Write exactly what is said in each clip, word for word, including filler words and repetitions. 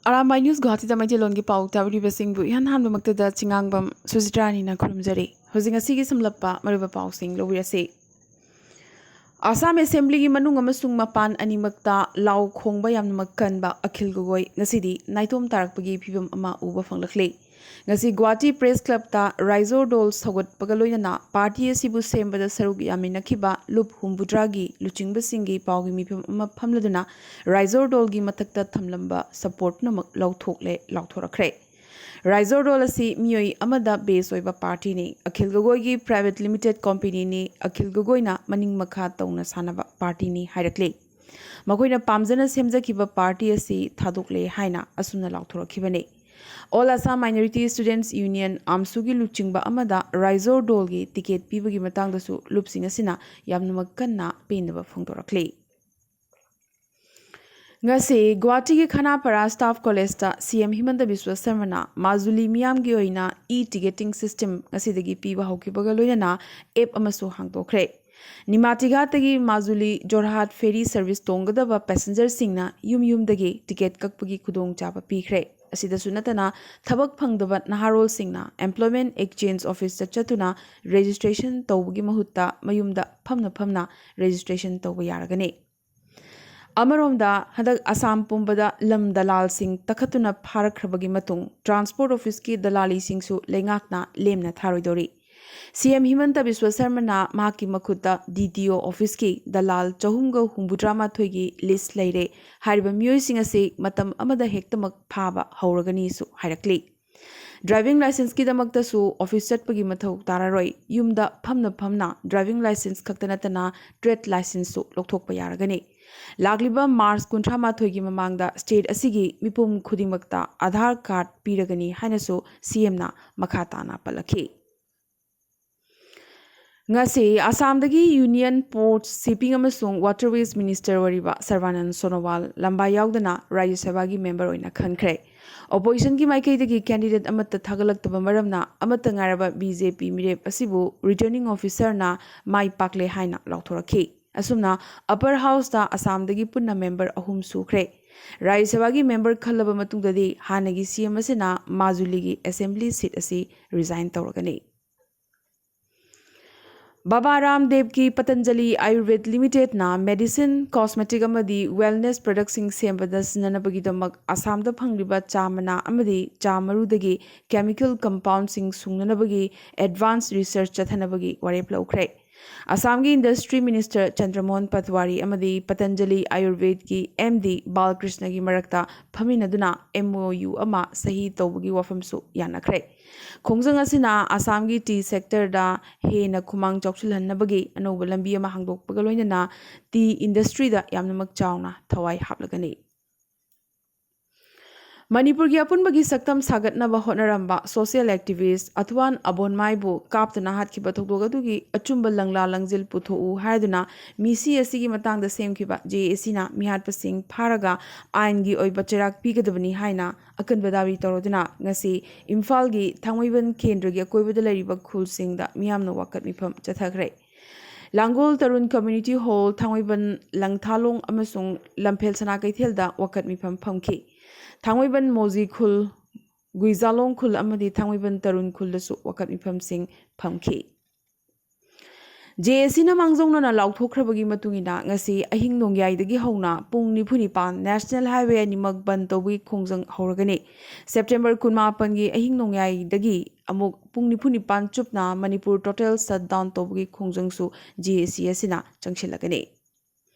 Arambai news ꯒꯨꯋꯥꯍꯥꯇꯤꯗ ꯃꯩꯇꯩꯂꯣꯟꯒꯤ ꯄꯥꯎ ꯇꯥꯕꯤꯔꯤꯕꯁꯤꯡꯕꯨ ꯏꯍꯥꯟ ꯍꯥꯟꯕꯃꯛꯇꯗ ꯆꯤꯉꯥꯡꯕꯝ ꯁꯨꯖꯤꯇ꯭ꯔꯥꯅꯤꯅ ꯈꯨꯔꯨꯝꯖꯔꯤ꯫ ꯍꯧꯖꯤꯛ ꯉꯁꯤꯒꯤ ꯁꯝꯂꯞꯄ ꯃꯔꯨꯑꯣꯏꯕ ꯄꯥꯎꯁꯤꯡ ꯂꯧꯕꯤꯔꯁꯤ꯫ ꯑꯁꯥꯝ ꯑꯦꯁꯦꯝꯕ꯭ꯂꯤꯒꯤ ꯃꯅꯨꯡ ꯑꯃꯁꯨꯡ ꯃꯄꯥꯟ ꯑꯅꯤꯃꯛꯇ ꯂꯥꯎ ꯈꯣꯡꯕ ꯌꯥꯝꯅꯃꯛ ꯀꯟꯕ ꯑꯈꯤꯜ ꯒꯣꯒꯣꯏ ꯉꯁꯤꯗꯤ ꯅꯥꯏꯇꯣꯝ ꯇꯥꯔꯛꯄꯒꯤ ꯐꯤꯕꯝ ꯑꯃ ꯎꯕ ꯐꯪꯂꯛꯂꯤ꯫ ꯉꯁꯤ ꯒꯨꯋꯥꯍꯥꯇꯤ ꯄ꯭ꯔꯦꯁ ꯀ꯭ꯂꯕꯇ ꯔꯥꯏꯖꯣꯔ ꯗꯣꯜ ꯁꯧꯒꯠꯄꯒ ꯂꯣꯏꯅꯅ ꯄꯥꯔꯇꯤ ꯑꯁꯤꯕꯨ ꯁꯦꯝꯕꯗ ꯁꯔꯨꯛ ꯌꯥꯃꯤꯟꯅꯈꯤꯕ ꯂꯨꯞ ꯍꯨꯝꯐꯨꯇꯔꯥꯒꯤ ꯂꯨꯆꯤꯡꯕꯁꯤꯡꯒꯤ ꯄꯥꯎꯒꯤ ꯃꯤꯐꯝ ꯑꯃ ꯐꯝꯂꯗꯨꯅ ꯔꯥꯏꯖꯣꯔ ꯗꯣꯜꯒꯤ ꯃꯊꯛꯇ ꯊꯝꯂꯝꯕ ꯁꯄꯣꯔꯠ ꯄꯨꯝꯅꯃꯛ ꯂꯧꯊꯣꯛꯂꯦ, ꯂꯥꯎꯊꯣꯔꯛꯈ꯭ꯔꯦ꯫ ꯔꯥꯏꯖꯣꯔ ꯗꯣꯜ ꯑꯁꯤ ꯃꯤꯑꯣꯏ ꯑꯃꯗ ꯕꯦꯁ ꯑꯣꯏꯕ ꯄꯥꯔꯇꯤꯅꯤ꯫ ꯑꯈꯤꯜ ꯒꯣꯒꯣꯏꯒꯤ ꯄ꯭ꯔꯥꯏꯚꯦꯠ ꯂꯤꯃꯤꯇꯦꯠ ꯀꯣꯝꯄꯦꯅꯤꯅꯤ꯫ ꯑꯈꯤꯜ ꯒꯣꯒꯣꯏꯅ ꯃꯅꯤꯡ ꯃꯈꯥ ꯇꯧꯅ ꯁꯥꯟꯅꯕ ꯄꯥꯔꯇꯤꯅꯤ ꯍꯥꯏꯔꯛꯂꯤ꯫ ꯃꯈꯣꯏꯅ ꯄꯥꯝꯖꯅ ꯁꯦꯝꯖꯈꯤꯕ ꯄꯥꯔꯇꯤ ꯑꯁꯤ ꯊꯥꯗꯣꯛꯂꯦ ꯍꯥꯏꯅ ꯑꯁꯨꯝꯅ ꯂꯥꯎꯊꯣꯔꯛꯈꯤꯕꯅꯤ꯫ All Assam Minority Students Union, ꯑꯥꯝꯁꯨꯒꯤ ꯂꯨꯆꯤꯡꯕ ꯑꯃꯗ ꯔꯥꯏꯖꯣꯔ ꯗꯣꯜꯒꯤ ꯇꯤꯀꯦꯠ ꯄꯤꯕꯒꯤ ꯃꯇꯥꯡꯗꯁꯨ ꯂꯨꯞꯁꯤꯡ ꯑꯁꯤꯅ ꯌꯥꯝꯅꯃꯛ ꯀꯟꯅ ꯄꯦꯟꯗꯕ ꯐꯣꯡꯗꯣꯔꯛꯂꯤ꯫ ꯉꯁꯤ ꯒꯨꯋꯥꯍꯥꯇꯤꯒꯤ ꯈꯅꯥꯄꯥꯔꯥ ꯁ꯭ꯇꯥꯐ ꯀꯣꯂꯦꯖꯇ ꯁꯤ ꯑꯦꯝ ꯍꯤꯃꯟꯇ ꯕꯤꯁ꯭ꯋ ꯁꯔꯃꯅ ꯃꯥꯖꯨꯂꯤ ꯃꯤꯌꯥꯝꯒꯤ ꯑꯣꯏꯅ ꯏ ꯇꯤꯀꯦꯇꯤꯡ ꯁꯤꯁꯇꯦꯝ ꯉꯁꯤꯗꯒꯤ ꯄꯤꯕ ꯍꯧꯈꯤꯕꯒ ꯂꯣꯏꯅꯅ ꯑꯦꯞ ꯑꯃꯁꯨ ꯍꯥꯡꯗꯣꯛꯈ꯭ꯔꯦ꯫ ꯅꯤꯃꯥꯇꯤꯒꯥꯠꯇꯒꯤ ꯃꯥꯖꯨꯂꯤ ꯖꯣꯔꯍꯥꯠ ꯐꯦꯔꯤ ꯁꯔꯚꯤꯁ ꯇꯣꯡꯒꯗꯕ ꯄꯦꯁꯦꯟꯖꯔꯁꯤꯡꯅ ꯌꯨꯝ ꯌꯨꯝꯗꯒꯤ ꯇꯤꯀꯦꯠ ꯀꯛꯄꯒꯤ ꯈꯨꯗꯣꯡꯆꯥꯕ ꯄꯤꯈ꯭ꯔꯦ꯫ ꯑꯁꯤꯗꯁꯨ ꯅꯠꯇꯅ, ꯊꯕꯛ ꯐꯪꯗꯕ ꯅꯍꯥꯔꯣꯜꯁꯤꯡꯅ ꯑꯦꯝꯄ꯭ꯂꯣꯏꯃꯦꯟꯠ ꯑꯦꯛꯆꯦꯟꯖ ꯑꯣꯐꯤꯁꯇ ꯆꯠꯇꯨꯅ ꯔꯦꯖꯤꯁꯇ꯭ꯔꯦꯁꯟ ꯇꯧꯕꯒꯤ ꯃꯍꯨꯠꯇ ꯃꯌꯨꯝꯗ ꯐꯝꯅ ꯐꯝꯅ ꯔꯦꯖꯤꯁꯇ꯭ꯔꯦꯁꯟ ꯇꯧꯕ ꯌꯥꯔꯒꯅꯤ꯫ ꯑꯃꯔꯣꯝꯗ, ꯍꯟꯗꯛ ꯑꯁꯥꯝ ꯄꯨꯝꯕꯗ ꯂꯝ ꯗꯂꯥꯜꯁꯤꯡ ꯇꯛꯈꯠꯇꯨꯅ ꯐꯥꯔꯛꯈ꯭ꯔꯕꯒꯤ ꯃꯇꯨꯡ, ꯇ꯭ꯔꯥꯟꯁꯄꯣꯔꯠ ꯑꯣꯐꯤꯁꯀꯤ ꯗꯂꯥꯂꯤꯁꯤꯡꯁꯨ ꯂꯩꯉꯥꯛꯅ ꯂꯦꯝꯅ ꯊꯥꯔꯣꯏꯗꯧꯔꯤ꯫ ꯁꯤ ꯑꯦꯝ ꯍꯤꯃꯟꯇ ꯕꯤꯁ꯭ꯋ ꯁꯔꯃꯅ ꯃꯍꯥꯛꯀꯤ ꯃꯈꯨꯠꯇ ꯗꯤ ꯇꯤ ꯑꯣ ꯑꯣꯐꯤꯁꯀꯤ ꯗꯂꯥꯜ ꯆꯍꯨꯝꯒ ꯍꯨꯝꯐꯨꯇꯔꯥ ꯃꯥꯊꯣꯏꯒꯤ ꯂꯤꯁ꯭ꯠ ꯂꯩꯔꯦ꯫ ꯍꯥꯏꯔꯤꯕ ꯃꯤꯑꯣꯏꯁꯤꯡ ꯑꯁꯤ ꯃꯇꯝ ꯑꯃꯗ ꯍꯦꯛꯇꯃꯛ ꯐꯥꯕ ꯍꯧꯔꯒꯅꯤꯁꯨ ꯍꯥꯏꯔꯛꯂꯤ꯫ ꯗ꯭ꯔꯥꯏꯚꯤꯡ ꯂꯥꯏꯁꯦꯟꯁꯀꯤꯗꯃꯛꯇꯁꯨ ꯑꯣꯐꯤꯁ ꯆꯠꯄꯒꯤ ꯃꯊꯧ ꯇꯥꯔꯔꯣꯏ꯫ ꯌꯨꯝꯗ ꯐꯝꯅ ꯐꯝꯅ ꯗ꯭ꯔꯥꯏꯚꯤꯡ ꯂꯥꯏꯁꯦꯟꯁ ꯈꯛꯇ ꯅꯠꯇꯅ ꯇ꯭ꯔꯦꯗ ꯂꯥꯏꯁꯦꯟꯁꯁꯨ ꯂꯧꯊꯣꯛꯄ ꯌꯥꯔꯒꯅꯤ꯫ ꯂꯥꯛꯂꯤꯕ ꯃꯥꯔꯆ ꯀꯨꯟꯊ꯭ꯔꯥ ꯃꯥꯊꯣꯏꯒꯤ ꯃꯃꯥꯡꯗ ꯁ꯭ꯇꯦꯠ ꯑꯁꯤꯒꯤ ꯃꯤꯄꯨꯝ ꯈꯨꯗꯤꯡꯃꯛꯇ ꯑꯥꯙꯥꯔ ꯀꯥꯔꯗ ꯄꯤꯔꯒꯅꯤ ꯍꯥꯏꯅꯁꯨ ꯁꯤ ꯑꯦꯝꯅ ꯃꯈꯥ ꯇꯥꯅ ꯄꯜꯂꯛꯈꯤ꯫ ꯉꯁꯤ ꯑꯁꯥꯝꯗꯒꯤ ꯌꯨꯅꯤꯌꯟ ꯄꯣꯔꯠꯁ, ꯁꯤꯄꯤꯡ ꯑꯃꯁꯨꯡ ꯋꯥꯇꯔꯋꯦꯖ ꯃꯤꯅꯤꯁꯇꯔ ꯑꯣꯏꯔꯤꯕ ꯁꯔꯕꯥꯅꯟꯗ ꯁꯣꯅꯣꯋꯥꯜ ꯂꯝꯕꯥ ꯌꯥꯎꯗꯅ ꯔꯥꯖ꯭ꯌ ꯁꯚꯥꯒꯤ ꯃꯦꯝꯕꯔ ꯑꯣꯏꯅ ꯈꯟꯈ꯭ꯔꯦ꯫ ꯑꯣꯄꯣꯖꯤꯁꯟꯒꯤ ꯃꯥꯏꯀꯩꯗꯒꯤ ꯀꯦꯟꯗꯤꯗꯦꯠ ꯑꯃꯠꯇ ꯊꯥꯒꯠꯂꯛꯇꯕ ꯃꯔꯝꯅ ꯑꯃꯠꯇ ꯉꯥꯏꯔꯕ ꯕꯤ ꯖꯦ ꯄꯤ ꯃꯤꯔꯦꯞ ꯑꯁꯤꯕꯨ ꯔꯤꯇꯔꯅꯤꯡ ꯑꯣꯐꯤꯁꯔꯅ ꯃꯥꯏ ꯄꯥꯛꯂꯦ ꯍꯥꯏꯅ ꯂꯥꯎꯊꯣꯔꯛꯈꯤ꯫ ꯑꯁꯨꯝꯅ ꯑꯄꯔ ꯍꯥꯎꯁꯇ ꯑꯁꯥꯝꯗꯒꯤ ꯄꯨꯟꯅ ꯃꯦꯝꯕꯔ ꯑꯍꯨꯝ ꯁꯨꯈ꯭ꯔꯦ꯫ ꯔꯥꯖ꯭ꯌ ꯁꯚꯥꯒꯤ ꯃꯦꯝꯕꯔ ꯈꯜꯂꯕ ꯃꯇꯨꯡꯗꯗꯤ ꯍꯥꯟꯅꯒꯤ ꯁꯤ ꯑꯦꯝ ꯑꯁꯤꯅ ꯃꯥꯖꯨꯂꯤꯒꯤ ꯑꯦꯁꯦꯝꯕ꯭ꯂꯤ ꯁꯤꯠ ꯑꯁꯤ ꯔꯤꯖꯥꯏꯟ ꯇꯧꯔꯒꯅꯤ꯫ ꯕꯥꯕꯥ ꯔꯥꯝꯗꯦꯕꯀꯤ ꯄꯇꯟꯖꯂꯤ ꯑꯥꯌꯨꯔꯚꯦꯗ ꯂꯤꯃꯤꯇꯦꯗꯅ ꯃꯦꯗꯤꯁꯤꯟ, ꯀꯣꯁꯃꯦꯇꯤꯛ ꯑꯃꯗꯤ ꯋꯦꯜꯅꯦꯁ ꯄ꯭ꯔꯗꯛꯁꯤꯡ ꯁꯦꯝꯕꯗ ꯁꯤꯖꯤꯟꯅꯅꯕꯒꯤꯗꯃꯛ ꯑꯁꯥꯝꯗ ꯐꯪꯂꯤꯕ ꯆꯥ ꯃꯅꯥ ꯑꯃꯗꯤ ꯆꯥ ꯃꯔꯨꯗꯒꯤ ꯀꯦꯃꯤꯀꯦꯜ ꯀꯝꯄꯥꯎꯟꯁꯤꯡ ꯁꯨꯡꯅꯅꯕꯒꯤ ꯑꯦꯗꯚꯥꯟꯁ ꯔꯤꯁꯔꯆ ꯆꯠꯊꯅꯕꯒꯤ ꯋꯥꯔꯦꯞ ꯂꯧꯈ꯭ꯔꯦ꯫ ꯑꯁꯥꯝꯒꯤ ꯏꯟꯗꯁꯇ꯭ꯔꯤ ꯃꯤꯅꯤꯁꯇꯔ ꯆꯟꯗ꯭ꯔꯃꯣꯍꯟ ꯄꯠꯋꯥꯔꯤ ꯑꯃꯗꯤ ꯄꯇꯟꯖꯂꯤ ꯑꯥꯌꯨꯔꯚꯦꯗꯀꯤ ꯑꯦꯝ ꯗꯤ ꯕꯥꯂꯀ꯭ꯔꯤꯁꯅꯒꯤ ꯃꯔꯛꯇ ꯐꯝꯃꯤꯟꯅꯗꯨꯅ ꯑꯦꯝ ꯑꯣ ꯌꯨ ꯑꯃ ꯁꯍꯤ ꯇꯧꯕꯒꯤ ꯋꯥꯐꯝꯁꯨ ꯌꯥꯅꯈ꯭ꯔꯦ꯫ ꯈꯣꯡꯖꯪ ꯑꯁꯤꯅ ꯑꯁꯥꯝꯒꯤ ꯇꯤ ꯁꯦꯛꯇꯔꯗ ꯍꯦꯟꯅ ꯈꯨꯃꯥꯡ ꯆꯥꯎꯁꯤꯜꯍꯟꯅꯕꯒꯤ ꯑꯅꯧꯕ ꯂꯝꯕꯤ ꯑꯃ ꯍꯥꯡꯗꯣꯛꯄꯒ ꯂꯣꯏꯅꯅ ꯇꯤ ꯏꯟꯗꯁꯇ꯭ꯔꯤꯗ ꯌꯥꯝꯅꯃꯛ ꯆꯥꯎꯅ ꯊꯋꯥꯏ ꯍꯥꯞꯂꯒꯅꯤ꯫ ꯃꯅꯤꯄꯨꯔꯒꯤ ꯑꯄꯨꯟꯕꯒꯤ ꯁꯛꯇꯝ ꯁꯥꯒꯠꯅꯕ ꯍꯣꯠꯅꯔꯝꯕ ꯁꯣꯁꯤꯌꯦꯜ ꯑꯦꯛꯇꯤꯚꯤꯁ꯭ꯠ ꯑꯊꯋꯥꯟ ꯑꯕꯣꯟꯃꯥꯏꯕꯨ ꯀꯥꯞꯇꯨꯅ ꯍꯥꯠꯈꯤꯕ ꯊꯧꯗꯣꯛ ꯑꯗꯨꯒꯤ ꯑꯆꯨꯝꯕ ꯂꯪꯂꯥ ꯂꯪꯖꯤꯜ ꯄꯨꯊꯣꯛꯎ ꯍꯥꯏꯗꯨꯅ ꯃꯤꯁꯤ ꯑꯁꯤꯒꯤ ꯃꯇꯥꯡꯗ ꯁꯦꯝꯈꯤꯕ ꯖꯦ ꯑꯦ ꯁꯤꯅ ꯃꯤꯍꯥꯠꯄꯁꯤꯡ ꯐꯥꯔꯒ ꯑꯥꯏꯟꯒꯤ ꯑꯣꯏꯕ ꯆꯩꯔꯥꯛ ꯄꯤꯒꯗꯕꯅꯤ ꯍꯥꯏꯅ ꯑꯀꯟꯕ ꯗꯥꯕꯤ ꯇꯧꯔꯗꯨꯅ ꯉꯁꯤ ꯏꯝꯐꯥꯜꯒꯤ ꯊꯥꯡꯃꯩꯕꯟ ꯀꯦꯟꯗ꯭ꯔꯒꯤ ꯑꯀꯣꯏꯕꯗ ꯂꯩꯔꯤꯕ ꯈꯨꯜꯁꯤꯡꯗ ꯃꯤꯌꯥꯝꯅ ꯋꯥꯀꯠ ꯃꯤꯐꯝ ꯆꯠꯊꯈ꯭ꯔꯦ꯫ ꯂꯥꯡꯒꯣꯜ ꯇꯔꯨꯟ ꯀꯝꯃ꯭ꯌꯨꯅꯤꯇꯤ ꯍꯣꯜ, ꯊꯥꯡꯃꯩꯕꯟ ꯂꯪꯊꯥꯂꯣꯡ ꯑꯃꯁꯨꯡ ꯂꯝꯐꯦꯜ ꯁꯅꯥ ꯀꯩꯊꯦꯜꯗ ꯋꯥꯀꯠ ꯃꯤꯐꯝ ꯐꯝꯈꯤ꯫ ꯊꯥꯡꯃꯩꯕꯟ ꯃꯣꯖꯤ ꯈꯨꯜ, ꯒꯨꯏꯖꯥꯂꯣꯡ ꯈꯨꯜ ꯑꯃꯗꯤ ꯊꯥꯡꯃꯩꯕꯟ ꯇꯔꯨꯟ ꯈꯨꯜꯗꯁꯨ ꯋꯥꯀꯠ ꯃꯤꯐꯝꯁꯤꯡ ꯐꯝꯈꯤ꯫ ꯖꯦ ꯑꯦ ꯁꯤꯅ ꯃꯥꯡꯖꯧꯅꯅ ꯂꯥꯎꯊꯣꯛꯈ꯭ꯔꯕꯒꯤ ꯃꯇꯨꯡ ꯏꯟꯅ ꯉꯁꯤ ꯑꯍꯤꯡ ꯅꯣꯡꯌꯥꯏꯗꯒꯤ ꯍꯧꯅ ꯄꯨꯡ ꯅꯤꯐꯨ ꯅꯤꯄꯥꯟ ꯅꯦꯁꯅꯦꯜ ꯍꯥꯏꯋꯦ ꯑꯅꯤꯃꯛ ꯕꯟ ꯇꯧꯕꯒꯤ ꯈꯣꯡꯖꯪ ꯍꯧꯔꯒꯅꯤ꯫ ꯁꯦꯞꯇꯦꯝꯕꯔ ꯀꯨꯟꯃꯥꯄꯟꯒꯤ ꯑꯍꯤꯡ ꯅꯣꯡꯌꯥꯏꯗꯒꯤ ꯑꯃꯨꯛ ꯄꯨꯡ ꯅꯤꯐꯨ ꯅꯤꯄꯥꯟ ꯆꯨꯞꯅ ꯃꯅꯤꯄꯨꯔ ꯇꯣꯇꯦꯜ ꯁꯠꯗꯥꯎꯟ ꯇꯧꯕꯒꯤ ꯈꯣꯡꯖꯪꯁꯨ ꯖꯦ ꯑꯦ ꯁꯤ ꯑꯁꯤꯅ ꯆꯪꯁꯤꯜꯂꯒꯅꯤ꯫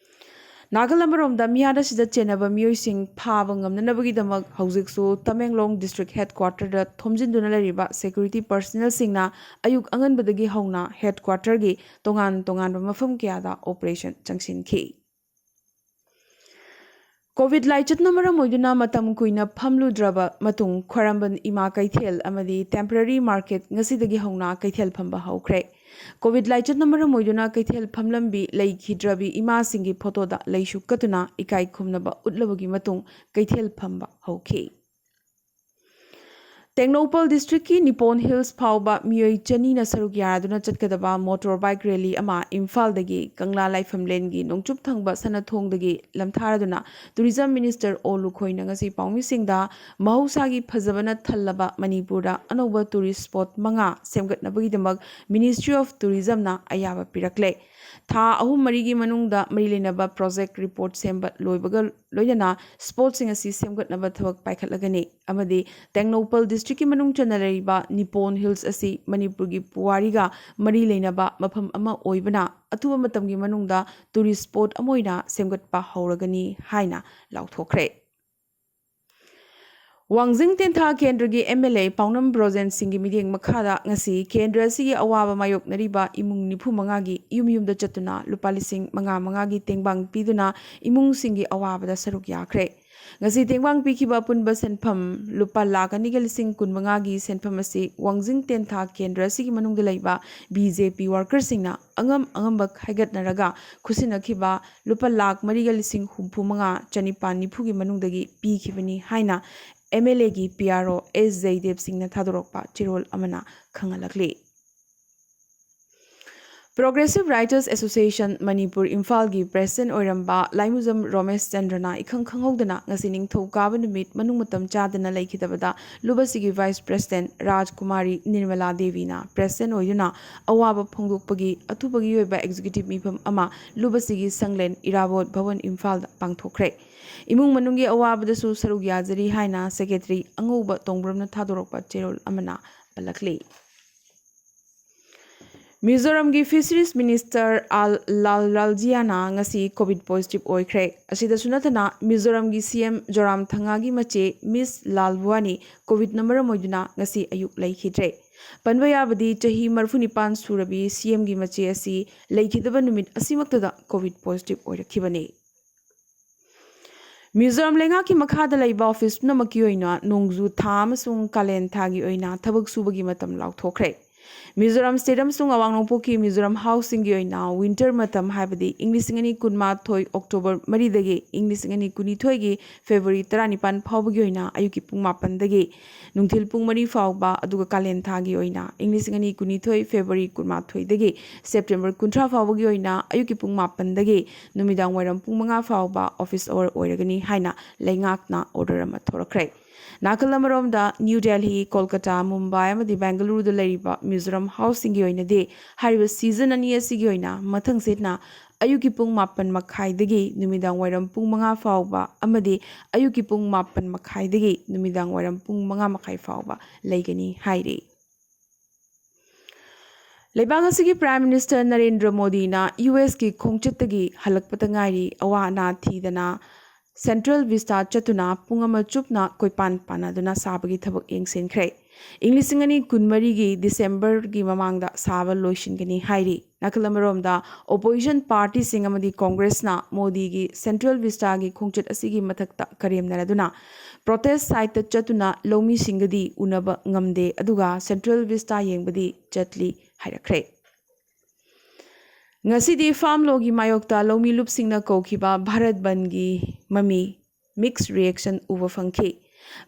ꯅꯥꯀꯜ ꯑꯃꯔꯣꯝꯗ ꯃꯤꯍꯥꯠ ꯑꯁꯤꯗ ꯆꯦꯟꯅꯕ ꯃꯤꯑꯣꯏꯁꯤꯡ ꯐꯥꯕ ꯉꯝꯅꯅꯕꯒꯤꯗꯃꯛ ꯍꯧꯖꯤꯛꯁꯨ ꯇꯃꯦꯡꯂꯣꯡ ꯗꯤꯁꯇ꯭ꯔꯤꯛ ꯍꯦꯗꯀ꯭ꯋꯥꯇꯔꯗ ꯊꯣꯝꯖꯤꯟꯗꯨꯅ ꯂꯩꯔꯤꯕ ꯁꯦꯀ꯭ꯌꯨꯔꯤꯇꯤ ꯄꯔꯁꯅꯦꯜꯁꯤꯡꯅ ꯑꯌꯨꯛ ꯑꯉꯟꯕꯗꯒꯤ ꯍꯧꯅ ꯍꯦꯗꯀ꯭ꯋꯥꯇꯔꯒꯤ ꯇꯣꯉꯥꯟ ꯇꯣꯉꯥꯟꯕ ꯃꯐꯝ ꯀꯌꯥꯗ ꯑꯣꯄꯔꯦꯁꯟ ꯆꯪꯁꯤꯟꯈꯤ꯫ ꯀꯣꯚꯤꯗ ꯂꯥꯏꯆꯠꯅ ꯃꯔꯝ ꯑꯣꯏꯗꯨꯅ ꯃꯇꯝ ꯀꯨꯏꯅ ꯐꯝꯂꯨꯗ꯭ꯔꯕ ꯃꯇꯨꯡ ꯈ꯭ꯋꯥꯏꯔꯝꯕꯟ ꯏꯃꯥ ꯀꯩꯊꯦꯜ ꯑꯃꯗꯤ ꯇꯦꯝꯄꯔꯦꯔꯤ ꯃꯥꯔꯀꯦꯠ ꯉꯁꯤꯗꯒꯤ ꯍꯧꯅ ꯀꯩꯊꯦꯜ ꯐꯝꯕ ꯍꯧꯈ꯭ꯔꯦ꯫ ꯀꯣꯚꯤꯗ ꯂꯥꯏꯆꯠꯅ ꯃꯔꯝ ꯑꯣꯏꯗꯨꯅ ꯀꯩꯊꯦꯜ ꯐꯝꯂꯝꯕꯤ ꯂꯩꯈꯤꯗ꯭ꯔꯕꯤ ꯏꯃꯥꯁꯤꯡꯒꯤ ꯐꯣꯇꯣꯗ ꯂꯩꯁꯨ ꯀꯠꯇꯨꯅ ꯏꯀꯥꯏ ꯈꯨꯝꯅꯕ ꯎꯠꯂꯕꯒꯤ ꯃꯇꯨꯡ ꯀꯩꯊꯦꯜ ꯐꯝꯕ ꯍꯧꯈꯤ꯫ ꯇꯦꯡꯅꯧꯄꯜ ꯗꯤꯁꯇ꯭ꯔꯤꯛꯀꯤ ꯅꯤꯄꯣꯟ ꯍꯤꯜꯁ ꯐꯥꯎꯕ ꯃꯤꯑꯣꯏ ꯆꯅꯤꯅ ꯁꯔꯨꯛ ꯌꯥꯗꯨꯅ ꯆꯠꯀꯗꯕ ꯃꯣꯇꯣꯔ ꯕꯥꯏꯛ ꯔꯦꯂꯤ ꯑꯃ ꯏꯝꯐꯥꯜꯗꯒꯤ ꯀꯪꯂꯥ ꯂꯥꯏꯐꯝꯂꯦꯟꯒꯤ ꯅꯣꯡꯆꯨꯞ ꯊꯪꯕ ꯁꯅꯊꯣꯡꯗꯒꯤ ꯂꯝꯊꯥꯔꯗꯨꯅ ꯇꯨꯔꯤꯖꯝ ꯃꯤꯅꯤꯁꯇꯔ ꯑꯣ ꯂꯨꯈꯣꯏꯅ ꯉꯁꯤ ꯄꯥꯎꯃꯤꯁꯤꯡꯗ ꯃꯍꯧꯁꯥꯒꯤ ꯐꯖꯕꯅ ꯊꯜꯂꯕ ꯃꯅꯤꯄꯨꯔꯗ ꯑꯅꯧꯕ ꯇꯨꯔꯤꯁ ꯁ꯭ꯄꯣꯠ ꯃꯉꯥ ꯁꯦꯝꯒꯠꯅꯕꯒꯤꯗꯃꯛ ꯃꯤꯅꯤꯁꯇ꯭ꯔꯤ ꯑꯣꯐ ꯇꯨꯔꯤꯖꯝꯅ ꯑꯌꯥꯕ ꯄꯤꯔꯛꯂꯦ꯫ ꯊꯥ ꯑꯍꯨꯝ ꯃꯔꯤꯒꯤ ꯃꯅꯨꯡꯗ ꯃꯔꯤ ꯂꯩꯅꯕ ꯄ꯭ꯔꯣꯖꯦꯛ ꯔꯤꯄꯣꯔꯠ ꯁꯦꯝꯕ ꯂꯣꯏꯕꯒ ꯂꯣꯏꯅꯅ ꯁ꯭ꯄꯣꯠꯁꯤꯡ ꯑꯁꯤ ꯁꯦꯝꯒꯠꯅꯕ ꯊꯕꯛ ꯄꯥꯏꯈꯠꯂꯒꯅꯤ ꯑꯃꯗꯤ ꯇꯦꯡꯅꯧꯄꯜ ꯗꯤꯁꯇ꯭ꯔꯤꯛꯀꯤ ꯃꯅꯨꯡ ꯆꯟꯅ ꯂꯩꯔꯤꯕ ꯅꯤꯄꯣꯟ ꯍꯤꯜꯁ ꯑꯁꯤ ꯃꯅꯤꯄꯨꯔꯒꯤ ꯄꯨꯋꯥꯔꯤꯒ ꯃꯔꯤ ꯂꯩꯅꯕ ꯃꯐꯝ ꯑꯃ ꯑꯣꯏꯕꯅ ꯑꯊꯨꯕ ꯃꯇꯝꯒꯤ ꯃꯅꯨꯡꯗ ꯇꯨꯔꯤꯁ ꯁ꯭ꯄꯣꯠ ꯑꯃ ꯑꯣꯏꯅ ꯁꯦꯝꯒꯠꯄ ꯍꯧꯔꯒꯅꯤ ꯍꯥꯏꯅ ꯂꯥꯎꯊꯣꯛꯈ꯭ꯔꯦ꯫ ꯋꯥꯡꯖꯤꯡ ꯇꯦꯟꯊꯥ ꯀꯦꯟꯗ꯭ꯔꯒꯤ ꯑꯦꯝ ꯑꯦꯜ ꯑꯦ ꯄꯥꯎꯅꯝ ꯕ꯭ꯔꯣꯖꯦꯟ ꯁꯤꯡꯒꯤ ꯃꯤꯠꯌꯦꯡ ꯃꯈꯥꯗ ꯉꯁꯤ ꯀꯦꯟꯗ꯭ꯔ ꯑꯁꯤꯒꯤ ꯑꯋꯥꯕ ꯃꯥꯌꯣꯛꯅꯔꯤꯕ ꯏꯃꯨꯡ ꯅꯤꯐꯨ ꯃꯉꯥꯒꯤ ꯌꯨꯝ ꯌꯨꯝꯗ ꯆꯠꯇꯨꯅ ꯂꯨꯄꯥ ꯂꯤꯁꯤꯡ ꯃꯉꯥ ꯃꯉꯥꯒꯤ ꯇꯦꯡꯕꯥꯡ ꯄꯤꯗꯨꯅ ꯏꯃꯨꯡꯁꯤꯡꯒꯤ ꯑꯋꯥꯕꯗ ꯁꯔꯨꯛ ꯌꯥꯈ꯭ꯔꯦ꯫ ꯉꯁꯤ ꯇꯦꯡꯕꯥꯡ ꯄꯤꯈꯤꯕ ꯑꯄꯨꯟꯕ ꯁꯦꯟꯐꯝ ꯂꯨꯄꯥ ꯂꯥꯈ ꯑꯅꯤꯒ ꯂꯤꯁꯤꯡ ꯀꯨꯟ ꯃꯉꯥꯒꯤ ꯁꯦꯟꯐꯝ ꯑꯁꯤ ꯋꯥꯡꯖꯤꯡ ꯇꯦꯟꯊꯥ ꯀꯦꯟꯗ꯭ꯔ ꯑꯁꯤꯒꯤ ꯃꯅꯨꯡꯗ ꯂꯩꯕ ꯕꯤ ꯖꯦ ꯄꯤ ꯋꯥꯔꯀꯔꯁꯤꯡꯅ ꯑꯉꯝ ꯑꯉꯝꯕ ꯈꯥꯏꯒꯠꯅꯔꯒ ꯈꯨꯠꯁꯤꯟꯅꯈꯤꯕ ꯂꯨꯄꯥ ꯂꯥꯈ ꯃꯔꯤꯒ ꯂꯤꯁꯤꯡ ꯍꯨꯝꯐꯨ ꯃꯉꯥ ꯆꯅꯤꯄꯥꯟ ꯅꯤꯐꯨꯒꯤ ꯃꯅꯨꯡꯗꯒꯤ ꯄꯤꯈꯤꯕꯅꯤ ꯍꯥꯏꯅ ꯑꯦꯝ ꯑꯦꯜ ꯑꯦꯒꯤ ꯄꯤ ꯑꯥꯔ ꯑꯣ ꯑꯦꯁ ꯖꯌꯗꯦꯕ ꯁꯤꯡꯅ ꯊꯥꯗꯣꯔꯛꯄ ꯆꯦꯔꯣꯜ ꯑꯃꯅ ꯈꯪꯍꯜꯂꯛꯂꯤ꯫ ꯄ꯭ꯔꯣꯒ꯭ꯔꯦꯁꯤꯚ ꯔꯥꯏꯇꯔꯁ ꯑꯦꯁꯣꯁꯤꯌꯦꯁꯟ ꯃꯅꯤꯄꯨꯔ ꯏꯝꯐꯥꯜꯒꯤ ꯄ꯭ꯔꯦꯁꯤꯗꯦꯟꯠ ꯑꯣꯏꯔꯝꯕ ꯂꯥꯏꯃꯨꯖꯝ ꯔꯣꯃꯦꯁ ꯆꯟꯗ꯭ꯔꯅ ꯏꯈꯪ ꯈꯪꯍꯧꯗꯅ ꯉꯁꯤ ꯅꯤꯡꯊꯧꯀꯥꯕ ꯅꯨꯃꯤꯠ ꯃꯅꯨꯡ ꯃꯇꯝ ꯆꯥꯗꯅ ꯂꯩꯈꯤꯗꯕꯗ ꯂꯨꯕꯁꯤꯒꯤ ꯚꯥꯏꯁ ꯄ꯭ꯔꯦꯁꯤꯗꯦꯟꯠ ꯔꯥꯖꯀꯨꯃꯥꯔꯤ ꯅꯤꯔꯃꯂꯥ ꯗꯦꯕꯤꯅ ꯄ꯭ꯔꯦꯁꯤꯗꯦꯟꯠ ꯑꯣꯏꯗꯨꯅ ꯑꯋꯥꯕ ꯐꯣꯡꯗꯣꯛꯄꯒꯤ ꯑꯊꯨꯕꯒꯤ ꯑꯣꯏꯕ ꯑꯦꯛꯖꯤꯀ꯭ꯌꯨꯇꯤꯚ ꯃꯤꯐꯝ ꯑꯃ ꯂꯨꯕꯁꯤꯒꯤ ꯁꯪꯂꯦꯟ ꯏꯔꯥꯕꯣꯠ ꯚꯕꯟ ꯏꯝꯐꯥꯜꯗ ꯄꯥꯡꯊꯣꯛꯈ꯭ꯔꯦ꯫ ꯏꯃꯨꯡ ꯃꯅꯨꯡꯒꯤ ꯑꯋꯥꯕꯗꯁꯨ ꯁꯔꯨꯛ ꯌꯥꯖꯔꯤ ꯍꯥꯏꯅ ꯁꯦꯀ꯭ꯔꯦꯇꯔꯤ ꯑꯉꯧꯕ ꯇꯣꯡꯕ꯭ꯔꯝꯅ ꯊꯥꯗꯣꯔꯛꯄ ꯆꯦꯔꯣꯜ ꯑꯃꯅ ꯄꯜꯂꯛꯂꯤ꯫ ꯃꯤꯖꯣꯔꯥꯝꯒꯤ ꯐꯤꯁꯔꯤꯁ ꯃꯤꯅꯤꯁꯇꯔ ꯑꯥꯜ ꯂꯥꯜ ꯔꯥꯜꯖꯤꯌꯥꯅ ꯉꯁꯤ ꯀꯣꯚꯤꯗ ꯄꯣꯖꯤꯇꯤꯚ ꯑꯣꯏꯈ꯭ꯔꯦ꯫ ꯑꯁꯤꯗꯁꯨ ꯅꯠꯇꯅ ꯃꯤꯖꯣꯔꯥꯝꯒꯤ ꯁꯤ ꯑꯦꯝ ꯖꯣꯔꯥꯝꯊꯪꯉꯥꯒꯤ ꯃꯆꯦ ꯃꯤꯁ ꯂꯥꯜꯕꯨꯋꯥꯅꯤ ꯀꯣꯚꯤꯗꯅ ꯃꯔꯝ ꯑꯣꯏꯗꯨꯅ ꯉꯁꯤ ꯑꯌꯨꯛ ꯂꯩꯈꯤꯗ꯭ꯔꯦ꯫ ꯄꯟꯕ ꯌꯥꯕꯗꯤ ꯆꯍꯤ ꯃꯔꯤꯐꯨ ꯅꯤꯄꯥꯟ ꯁꯨꯔꯕꯤ ꯁꯤ ꯑꯦꯝꯒꯤ ꯃꯆꯦ ꯑꯁꯤ ꯂꯩꯈꯤꯗꯕ ꯅꯨꯃꯤꯠ ꯑꯁꯤꯃꯛꯇꯗ ꯀꯣꯚꯤꯗ ꯄꯣꯖꯤꯇꯤꯚ ꯑꯣꯏꯔꯛꯈꯤꯕꯅꯤ꯫ ꯃꯤꯖꯣꯔꯥꯝ ꯂꯩꯉꯥꯛꯀꯤ ꯃꯈꯥꯗ ꯂꯩꯕ ꯑꯣꯐꯤꯁ ꯄꯨꯝꯅꯃꯛꯀꯤ ꯑꯣꯏꯅ ꯅꯣꯡꯖꯨ ꯊꯥ ꯑꯃꯁꯨꯡ ꯀꯥꯂꯦꯟ ꯊꯥꯒꯤ ꯑꯣꯏꯅ ꯊꯕꯛ ꯁꯨꯕꯒꯤ ꯃꯇꯝ ꯂꯥꯎꯊꯣꯛꯈ꯭ꯔꯦ꯫ ꯃꯤꯖꯣꯔꯥꯝ ꯁ꯭ꯇꯦꯠ ꯑꯃꯁꯨꯡ ꯑꯋꯥꯡ ꯅꯣꯡꯄꯣꯛꯀꯤ ꯃꯤꯖꯣꯔꯥꯝ ꯍꯥꯎꯁꯁꯤꯡꯒꯤ ꯑꯣꯏꯅ ꯋꯤꯟꯇꯔ ꯃꯇꯝ, ꯍꯥꯏꯕꯗꯤ ꯏꯪ ꯂꯤꯁꯤꯡ ꯑꯅꯤ ꯀꯨꯟꯃꯥꯊꯣꯏ ꯑꯣꯛꯇꯣꯕꯔ ꯃꯔꯤꯗꯒꯤ ꯏꯪ ꯂꯤꯁꯤꯡ ꯑꯅꯤ ꯀꯨꯟꯅꯤꯊꯣꯏꯒꯤ ꯐꯦꯕ꯭ꯔꯨꯋꯥꯔꯤ ꯇꯔꯥꯅꯤꯄꯥꯟ ꯐꯥꯎꯕꯒꯤ ꯑꯣꯏꯅ ꯑꯌꯨꯛꯀꯤ ꯄꯨꯡ ꯃꯥꯄꯟꯗꯒꯤ ꯅꯨꯡꯊꯤꯜ ꯄꯨꯡ ꯃꯔꯤ ꯐꯥꯎꯕ, ꯑꯗꯨꯒ ꯀꯥꯂꯦꯟ ꯊꯥꯒꯤ ꯑꯣꯏꯅ ꯏꯪ ꯂꯤꯁꯤꯡ ꯑꯅꯤ ꯀꯨꯟꯅꯤꯊꯣꯏ ꯐꯦꯕ꯭ꯔꯨꯋꯥꯔꯤ ꯀꯨꯟꯃꯥꯊꯣꯏꯗꯒꯤ ꯁꯦꯞꯇꯦꯝꯕꯔ ꯀꯨꯟꯊ꯭ꯔꯥ ꯐꯥꯎꯕꯒꯤ ꯑꯣꯏꯅ ꯑꯌꯨꯛꯀꯤ ꯄꯨꯡ ꯃꯥꯄꯟꯗꯒꯤ ꯅꯨꯃꯤꯗꯥꯡ ꯋꯥꯏꯔꯝ ꯄꯨꯡ ꯃꯉꯥ ꯐꯥꯎꯕ ꯑꯣꯐꯤꯁ ꯑꯋꯥꯔ ꯑꯣꯏꯔꯒꯅꯤ ꯍꯥꯏꯅ ꯂꯩꯉꯥꯛꯅ ꯑꯣꯔꯗꯔ ꯑꯃ ꯊꯣꯔꯛꯈ꯭ꯔꯦ꯫ ꯅꯥꯀꯜ ꯑꯃꯔꯣꯝꯗ, ꯅ꯭ꯌꯨ ꯗꯦꯜꯍꯤ, ꯀꯣꯜꯀꯇꯥ, ꯃꯨꯝꯕꯥꯏ ꯑꯃꯗꯤ ꯕꯦꯡꯒꯂꯨꯔꯨꯗ ꯂꯩꯔꯤꯕ ꯃꯤꯖꯣꯔꯥꯝ ꯍꯥꯎꯁꯁꯤꯡꯒꯤ ꯑꯣꯏꯅꯗꯤ ꯍꯥꯏꯔꯤꯕ ꯁꯤꯖꯟ ꯑꯅꯤ ꯑꯁꯤꯒꯤ ꯑꯣꯏꯅ ꯃꯊꯪꯁꯤꯠꯅ ꯑꯌꯨꯛꯀꯤ ꯄꯨꯡ ꯃꯥꯄꯟ ꯃꯈꯥꯏꯗꯒꯤ ꯅꯨꯃꯤꯗꯥꯡ ꯋꯥꯏꯔꯝ ꯄꯨꯡ ꯃꯉꯥ ꯐꯥꯎꯕ ꯑꯃꯗꯤ ꯑꯌꯨꯛꯀꯤ ꯄꯨꯡ ꯃꯥꯄꯟ ꯃꯈꯥꯏꯗꯒꯤ ꯅꯨꯃꯤꯗꯥꯡ ꯋꯥꯏꯔꯝ ꯄꯨꯡ ꯃꯉꯥ ꯃꯈꯥꯏ ꯐꯥꯎꯕ ꯂꯩꯒꯅꯤ ꯍꯥꯏꯔꯤ꯫ ꯂꯩꯕꯥꯛ ꯑꯁꯤꯒꯤ ꯄ꯭ꯔꯥꯏꯝ ꯃꯤꯅꯤꯁꯇꯔ ꯅꯔꯦꯟꯗ꯭ꯔ ꯃꯣꯗꯤꯅ ꯌꯨ ꯑꯦꯁꯀꯤ ꯈꯣꯡꯆꯠꯇꯒꯤ ꯍꯜꯂꯛꯄꯗ ꯉꯥꯏꯔꯤ꯫ ꯑꯋꯥ ꯑꯅꯥ ꯊꯤꯗꯅ ꯁꯦꯟꯇ꯭ꯔꯦꯜ ꯚꯤꯁꯇꯥ ꯆꯠꯇꯨꯅ ꯄꯨꯡ ꯑꯃ ꯆꯨꯞꯅ ꯀꯣꯏꯄꯥꯟ ꯄꯥꯟꯅꯗꯨꯅ ꯁꯥꯕꯒꯤ ꯊꯕꯛ ꯌꯦꯡꯁꯤꯟꯈ꯭ꯔꯦ꯫ ꯏꯪ ꯂꯤꯁꯤꯡ ꯑꯅꯤ ꯀꯨꯟꯃꯔꯤꯒꯤ ꯗꯤꯁꯦꯝꯕꯔꯒꯤ ꯃꯃꯥꯡꯗ ꯁꯥꯕ ꯂꯣꯏꯁꯤꯟꯒꯅꯤ ꯍꯥꯏꯔꯤ꯫ ꯅꯥꯀꯜ ꯑꯃꯔꯣꯝꯗ, ꯑꯣꯄꯣꯖꯤꯁꯟ ꯄꯥꯔꯇꯤꯁꯤꯡ ꯑꯃꯗꯤ ꯀꯣꯡꯒ꯭ꯔꯦꯁꯅ ꯃꯣꯗꯤꯒꯤ ꯁꯦꯟꯇ꯭ꯔꯦꯜ ꯚꯤꯁꯇꯥꯒꯤ ꯈꯣꯡꯆꯠ ꯑꯁꯤꯒꯤ ꯃꯊꯛꯇ ꯀꯔꯦꯝꯅꯔꯗꯨꯅ ꯄ꯭ꯔꯣꯇꯦꯁ ꯁꯥꯏꯠꯇ ꯆꯠꯇꯨꯅ ꯂꯧꯃꯤꯁꯤꯡꯒꯗꯤ ꯎꯅꯕ ꯉꯝꯗꯦ, ꯑꯗꯨꯒ ꯁꯦꯟꯇ꯭ꯔꯦꯜ ꯚꯤꯁꯇꯥ ꯌꯦꯡꯕꯗꯤ ꯆꯠꯂꯤ ꯍꯥꯏꯔꯛꯈ꯭ꯔꯦ꯫ ꯉꯁꯤꯗꯤ ꯐꯥꯝ ꯂꯣꯒꯤ ꯃꯥꯌꯣꯛꯇ ꯂꯧꯃꯤ ꯂꯨꯞꯁꯤꯡꯅ ꯀꯧꯈꯤꯕ ꯚꯥꯔꯠ ꯕꯟꯒꯤ ꯃꯃꯤ ꯃꯤꯛꯁ ꯔꯤꯌꯦꯛꯁꯟ ꯎꯕ ꯐꯪꯈꯤ꯫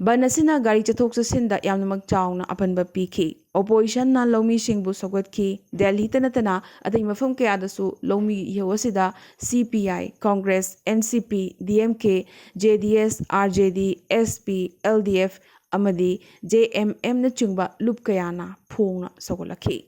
ꯕꯟ ꯑꯁꯤꯅ ꯒꯥꯔꯤ ꯆꯠꯊꯣꯛ ꯆꯠꯁꯤꯟꯗ ꯌꯥꯝꯅꯃꯛ ꯆꯥꯎꯅ ꯑꯄꯟꯕ ꯄꯤꯈꯤ꯫ ꯑꯣꯄꯣꯖꯤꯁꯟꯅ ꯂꯧꯃꯤꯁꯤꯡꯕꯨ ꯁꯧꯒꯠꯈꯤ꯫ ꯗꯦꯜꯍꯤꯇ ꯅꯠꯇꯅ ꯑꯇꯩ ꯃꯐꯝ ꯀꯌꯥꯗꯁꯨ ꯂꯧꯃꯤꯒꯤ ꯏꯍꯧ ꯑꯁꯤꯗ ꯁꯤ P I, Congress, N C P, D M K, J D S, R J D, S P, L D F ꯑꯃꯗꯤ ꯖꯦ ꯑꯦꯝ ꯑꯦꯝꯅꯆꯤꯡꯕ ꯂꯨꯞ ꯀꯌꯥꯅ ꯐꯣꯡꯅ ꯁꯧꯒꯠꯂꯛꯈꯤ꯫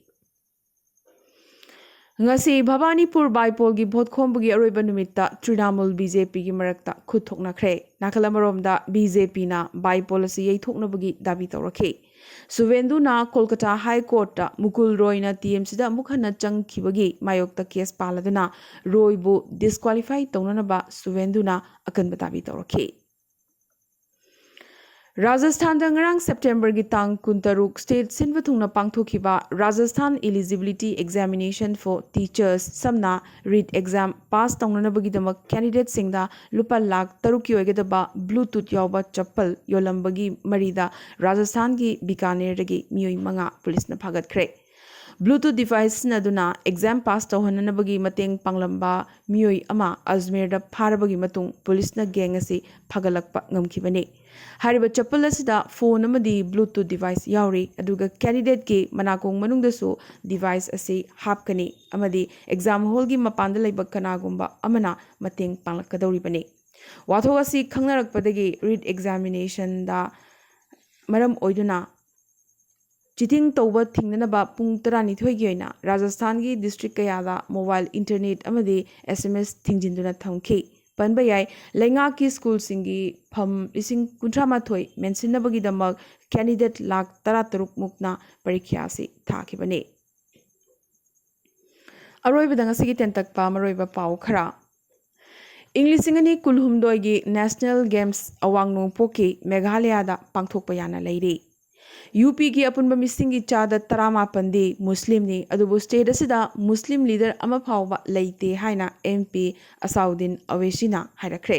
ꯉꯁꯤ ꯚꯕꯥꯅꯤꯄꯨꯔ ꯕꯥꯏꯄꯣꯜꯒꯤ ꯚꯣꯠ ꯈꯣꯝꯕꯒꯤ ꯑꯔꯣꯏꯕ ꯅꯨꯃꯤꯠꯇ ꯇ꯭ꯔꯤꯅꯥꯃꯨꯜ ꯕꯤ ꯖꯦ ꯄꯤꯒꯤ ꯃꯔꯛꯇ ꯈꯨꯠ ꯊꯣꯛꯅꯈ꯭ꯔꯦ꯫ ꯅꯥꯀꯜ ꯑꯃꯔꯣꯝꯗ, ꯕꯤ ꯖꯦ ꯄꯤꯅ ꯕꯥꯏꯄꯣꯜ ꯑꯁꯤ ꯌꯩꯊꯣꯛꯅꯕꯒꯤ ꯗꯥꯕꯤ ꯇꯧꯔꯛꯈꯤ꯫ ꯁꯨꯚꯦꯟꯗꯨꯅ ꯀꯣꯜꯀꯇꯥ ꯍꯥꯏ ꯀꯣꯔꯠꯇ ꯃꯨꯀꯨꯜ ꯔꯣꯏꯅ ꯇꯤ ꯑꯦꯝ ꯁꯤꯗ ꯑꯃꯨꯛ ꯍꯟꯅ ꯆꯪꯈꯤꯕꯒꯤ ꯃꯥꯌꯣꯛꯇ ꯀꯦꯁ ꯄꯥꯜꯂꯗꯨꯅ ꯔꯣꯏꯕꯨ ꯗꯤꯁꯀ꯭ꯋꯥꯂꯤꯐꯥꯏ ꯇꯧꯅꯅꯕ ꯁꯨꯚꯦꯟꯗꯨꯅ ꯑꯀꯟꯕ ꯗꯥꯕꯤ ꯇꯧꯔꯛꯈꯤ꯫ ꯔꯥꯖꯁꯊꯥꯟꯗ ꯉꯔꯥꯡ ꯁꯦꯞꯇꯦꯝꯕꯔꯒꯤ ꯇꯥꯡ ꯀꯨꯟꯇꯔꯨꯛ ꯁ꯭ꯇꯦꯠ ꯁꯤꯟꯕ ꯊꯨꯡꯅ ꯄꯥꯡꯊꯣꯛꯈꯤꯕ Rajasthan Eligibility Examination for Teachers, ꯁꯝꯅ ꯔꯤꯠ ꯑꯦꯛꯖꯥꯝ, ꯄꯥꯁ ꯇꯧꯅꯅꯕꯒꯤꯗꯃꯛ ꯀꯦꯟꯗꯤꯗꯦꯠꯁꯤꯡꯗ ꯂꯨꯄꯥ ꯂꯥꯈ ꯇꯔꯨꯛꯀꯤ ꯑꯣꯏꯒꯗꯕ ꯕ꯭ꯂꯨꯇꯨꯠ ꯌꯥꯎꯕ ꯆꯄꯜ ꯌꯣꯜꯂꯝꯕꯒꯤ ꯃꯔꯤꯗ ꯔꯥꯖꯁꯊꯥꯟꯒꯤ ꯕꯤꯀꯥꯅꯦꯔꯗꯒꯤ ꯃꯤꯑꯣꯏ ꯃꯉꯥ ꯄꯨꯂꯤꯁꯅ ꯐꯥꯒꯠꯈ꯭ꯔꯦ꯫ Bluetooth device ꯁꯤꯖꯤꯟꯅꯗꯨꯅ exam pass ꯇꯧꯍꯟꯅꯅꯕꯒꯤ ꯃꯇꯦꯡ ꯄꯥꯡꯂꯝꯕ ꯃꯤꯑꯣꯏ ꯑꯃ ꯑꯖꯃꯤꯔꯗ ꯐꯥꯔꯕꯒꯤ ꯃꯇꯨꯡ ꯄꯨꯂꯤꯁꯅ gang ꯑꯁꯤ ꯐꯒꯠꯂꯛꯄ ꯉꯝꯈꯤꯕꯅꯤ꯫ ꯍꯥꯏꯔꯤꯕ ꯆꯄꯜ ꯑꯁꯤꯗ phone ꯑꯃꯗꯤ Bluetooth device ꯌꯥꯎꯔꯤ, ꯑꯗꯨꯒ candidate ꯀꯤ ꯃꯅꯥꯀꯣꯡ ꯃꯅꯨꯡꯗꯁꯨ device ꯑꯁꯤ ꯍꯥꯞꯀꯅꯤ ꯑꯃꯗꯤ exam hall ꯒꯤ ꯃꯄꯥꯟꯗ ꯂꯩꯕ ꯀꯅꯥꯒꯨꯝꯕ ꯑꯃꯅ ꯃꯇꯦꯡ ꯄꯥꯡꯂꯛꯀꯗꯧꯔꯤꯕꯅꯤ꯫ ꯋꯥꯊꯣꯛ ꯑꯁꯤ ꯈꯪꯅꯔꯛꯄꯗꯒꯤ re-examination ꯗ ꯃꯔꯝ ꯑꯣꯏꯗꯨꯅ cheating ꯇꯧꯕ ꯊꯤꯡꯅꯅꯕ ꯄꯨꯡ ꯇꯔꯥꯅꯤꯊꯣꯏꯒꯤ ꯑꯣꯏꯅ ꯔꯥꯖꯁꯊꯥꯟꯒꯤ district ꯀꯌꯥꯗ mobile internet ꯑꯃꯗꯤ S M S ꯊꯤꯡꯖꯤꯟꯗꯨꯅ ꯊꯝꯈꯤ꯫ ꯄꯟꯕ ꯌꯥꯏ, ꯂꯩꯉꯥꯛꯀꯤ school ꯁꯤꯡꯒꯤ ꯐꯝ ꯂꯤꯁꯤꯡ ꯀꯨꯟꯊ꯭ꯔꯥ ꯃꯥꯊꯣꯏ ꯃꯦꯟꯁꯤꯟꯅꯕꯒꯤꯗꯃꯛ candidate ꯂꯥꯈ ꯇꯔꯥꯇꯔꯨꯛ ꯃꯨꯛꯅ ꯄꯔꯤꯈ꯭ꯌꯥ ꯑꯁꯤ ꯊꯥꯈꯤꯕꯅꯤ꯫ ꯑꯔꯣꯏꯕꯗ ꯉꯁꯤꯒꯤ ꯇꯦꯟꯇꯛꯄ ꯃꯔꯨꯑꯣꯏꯕ ꯄꯥꯎ ꯈꯔ꯫ ꯏꯪ ꯂꯤꯁꯤꯡ ꯑꯅꯤ ꯀꯨꯟꯍꯨꯝꯗꯣꯏꯒꯤ National Games ꯑꯋꯥꯡ ꯅꯣꯡꯄꯣꯛꯀꯤ ꯃꯦꯘꯥꯂꯌꯥꯗ ꯄꯥꯡꯊꯣꯛꯄ ꯌꯥꯅ ꯂꯩꯔꯤ꯫ ꯌꯨ ꯄꯤꯒꯤ ꯑꯄꯨꯟꯕ ꯃꯤꯁꯤꯡꯒꯤ ꯆꯥꯗ ꯇꯔꯥꯃꯥꯄꯟꯗꯤ ꯃꯨꯁꯂꯤꯝꯅꯤ, ꯑꯗꯨꯕꯨ state ꯑꯁꯤꯗ ꯃꯨꯁꯂꯤꯝ leader ꯑꯃ ꯐꯥꯎꯕ ꯂꯩꯇꯦ ꯍꯥꯏꯅ M P ꯑꯁꯥꯎꯗꯤꯟ ꯑꯋꯦꯁꯤꯅ ꯍꯥꯏꯔꯛꯈ꯭ꯔꯦ꯫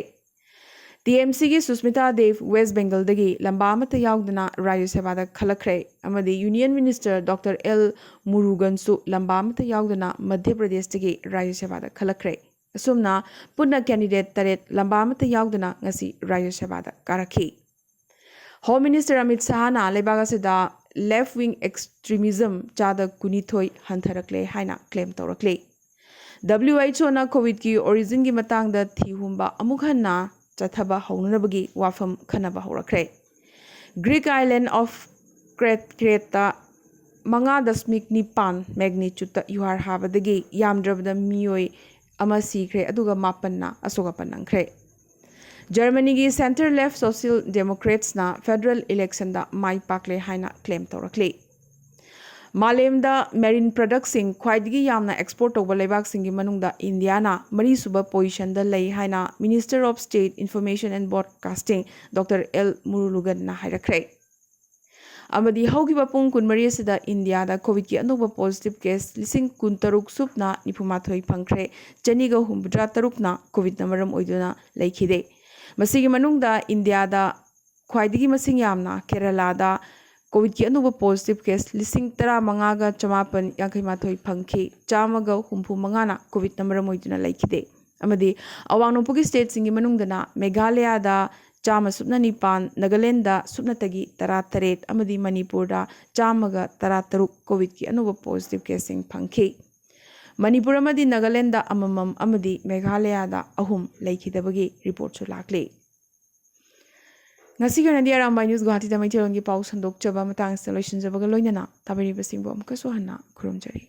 T M C ꯒꯤ ꯁꯨꯁꯃꯤꯇꯥ ꯗꯦꯕ West ꯕꯦꯡꯒꯜꯗꯒꯤ ꯂꯝꯕꯥ ꯑꯃꯠꯇ ꯌꯥꯎꯗꯅ ꯔꯥꯖ꯭ꯌ ꯁꯦꯕꯥꯗ ꯈꯜꯂꯛꯈ꯭ꯔꯦ ꯑꯃꯗꯤ Union Minister Doctor L ꯃꯨꯔꯨꯒꯟꯁꯨ ꯂꯝꯕꯥ ꯑꯃꯠꯇ ꯌꯥꯎꯗꯅ ꯃꯙ꯭ꯌ ꯄ꯭ꯔꯗꯦꯁꯇꯒꯤ ꯔꯥꯖ꯭ꯌ ꯁꯦꯕꯥꯗ ꯈꯜꯂꯛꯈ꯭ꯔꯦ꯫ ꯑꯁꯨꯝꯅ ꯄꯨꯟꯅ candidate ꯇꯔꯦꯠ ꯂꯝꯕꯥ ꯑꯃꯠꯇ ꯌꯥꯎꯗꯅ ꯉꯁꯤ ꯔꯥꯖ꯭ꯌ ꯁꯦꯕꯥꯗ ꯀꯥꯔꯛꯈꯤ꯫ Home Minister ꯑꯃꯤꯠ ꯁꯍꯥꯅ ꯂꯩꯕꯥꯛ ꯑꯁꯤꯗ left wing extremism ꯆꯥꯗ ꯀꯨꯟꯅꯤꯊꯣꯏ ꯍꯟꯊꯔꯛꯂꯦ ꯍꯥꯏꯅ claim ꯇꯧꯔꯛꯂꯤ꯫ W H O ꯅ COVID ꯀꯤ origin ꯒꯤ ꯃꯇꯥꯡꯗ ꯊꯤꯍꯨꯝꯕ ꯑꯃꯨꯛ ꯍꯟꯅ ꯆꯠꯊꯕ ꯍꯧꯅꯅꯕꯒꯤ ꯋꯥꯐꯝ ꯈꯟꯅꯕ ꯍꯧꯔꯛꯈ꯭ꯔꯦ꯫ Greek island of Crete, Crete ꯇ ꯃꯉꯥ ꯗꯁꯃꯤꯛ ꯅꯤꯄꯥꯟ magnitude ꯇ ꯌꯨꯍꯥꯔ ꯍꯥꯕꯗꯒꯤ ꯌꯥꯝꯗ꯭ꯔꯕꯗ ꯃꯤꯑꯣꯏ ꯑꯃ ꯁꯤꯈ꯭ꯔꯦ, ꯑꯗꯨꯒ ꯃꯥꯄꯟꯅ ꯑꯁꯣꯛ ꯑꯄꯟ ꯅꯪꯈ꯭ꯔꯦ꯫ ꯖꯔꯃꯅꯤꯒꯤ center left Social Democrats ꯅ federal election ꯗ ꯃꯥꯏ ꯄꯥꯛꯂꯦ ꯍꯥꯏꯅ claim ꯇꯧꯔꯛꯂꯤ꯫ ꯃꯥꯂꯦꯝꯗ marine product ꯁꯤꯡ ꯈ꯭ꯋꯥꯏꯗꯒꯤ ꯌꯥꯝꯅ export ꯇꯧꯕ ꯂꯩꯕꯥꯛꯁꯤꯡꯒꯤ ꯃꯅꯨꯡꯗ ꯏꯟꯗꯤꯌꯥꯅ ꯃꯔꯤꯁꯨꯕ position ꯗ ꯂꯩ ꯍꯥꯏꯅ Minister of State Information and Broadcasting Doctor L ꯃꯨꯔꯨꯂꯨꯒꯟꯅ ꯍꯥꯏꯔꯛꯈ꯭ꯔꯦ꯫ ꯑꯃꯗꯤ ꯍꯧꯈꯤꯕ ꯄꯨꯡ ꯀꯨꯟꯃꯔꯤ ꯑꯁꯤꯗ ꯏꯟꯗꯤꯌꯥꯗ COVID ꯀꯤ ꯑꯅꯧꯕ positive case ꯂꯤꯁꯤꯡ ꯀꯨꯟꯇꯔꯨꯛ ꯁꯨꯞꯅ ꯅꯤꯐꯨꯃꯥꯊꯣꯏ ꯐꯪꯈ꯭ꯔꯦ, ꯆꯅꯤꯒ ꯍꯨꯝꯐꯨꯇꯔꯥ ꯇꯔꯨꯛꯅ COVID ꯅ ꯃꯔꯝ ꯑꯣꯏꯗꯨꯅ ꯂꯩꯈꯤꯗꯦ꯫ ꯃꯁꯤꯒꯤ ꯃꯅꯨꯡꯗ ꯏꯟꯗꯤꯌꯥꯗ ꯈ꯭ꯋꯥꯏꯗꯒꯤ ꯃꯁꯤꯡ ꯌꯥꯝꯅ ꯀꯦꯔꯂꯥꯗ ꯀꯣꯚꯤꯗꯀꯤ ꯑꯅꯧꯕ ꯄꯣꯖꯤꯇꯤꯚ ꯀꯦꯁ ꯂꯤꯁꯤꯡ ꯇꯔꯥꯃꯉꯥꯒ ꯆꯃꯥꯄꯟ ꯌꯥꯡꯈꯩ ꯃꯥꯊꯣꯏ ꯐꯪꯈꯤ꯫ ꯆꯥꯝꯃꯒ ꯍꯨꯝꯐꯨ ꯃꯉꯥꯅ ꯀꯣꯚꯤꯗꯅ ꯃꯔꯝ ꯑꯣꯏꯗꯨꯅ ꯂꯩꯈꯤꯗꯦ꯫ ꯑꯃꯗꯤ ꯑꯋꯥꯡ ꯅꯣꯡꯄꯣꯛꯀꯤ ꯁ꯭ꯇꯦꯠꯁꯤꯡꯒꯤ ꯃꯅꯨꯡꯗꯅ ꯃꯦꯘꯥꯂꯌꯥꯗ ꯆꯥꯝꯃ ꯁꯨꯞꯅ ꯅꯤꯄꯥꯟ, ꯅꯥꯒꯥꯂꯦꯟꯗ ꯁꯨꯞꯅꯇꯒꯤ ꯇꯔꯥꯇꯔꯦꯠ ꯑꯃꯗꯤ ꯃꯅꯤꯄꯨꯔꯗ ꯆꯥꯝꯃꯒ ꯇꯔꯥꯇꯔꯨꯛ ꯀꯣꯚꯤꯗꯀꯤ ꯑꯅꯧꯕ ꯄꯣꯖꯤꯇꯤꯚ ꯀꯦꯁꯁꯤꯡ ꯐꯪꯈꯤ꯫ ꯃꯅꯤꯄꯨꯔ ꯑꯃꯗꯤ ꯅꯥꯒꯥꯂꯦꯟꯗ ꯑꯃꯃꯝ ꯑꯃꯗꯤ ꯃꯦꯘꯥꯂꯌꯥꯗ ꯑꯍꯨꯝ ꯂꯩꯈꯤꯗꯕꯒꯤ ꯔꯤꯄꯣꯔꯠꯁꯨ ꯂꯥꯛꯂꯤ꯫ ꯉꯁꯤꯒꯤ ꯑꯣꯏꯅꯗꯤ ꯑꯔꯥꯝꯕꯥꯏ ꯅ꯭ꯌꯨꯁ ꯒꯨꯋꯥꯍꯥꯇꯤꯗ ꯃꯩꯇꯩꯂꯣꯟꯒꯤ ꯄꯥꯎ ꯁꯟꯗꯣꯛꯆꯕ ꯃꯇꯥꯡ ꯑꯁꯤꯗ ꯂꯣꯏꯁꯤꯟꯖꯕꯒ ꯂꯣꯏꯅꯅ ꯇꯥꯕꯤꯔꯤꯕꯁꯤꯡꯕꯨ ꯑꯃꯨꯛꯀꯁꯨ ꯍꯟꯅ ꯈꯨꯔꯨꯝꯖꯔꯤ꯫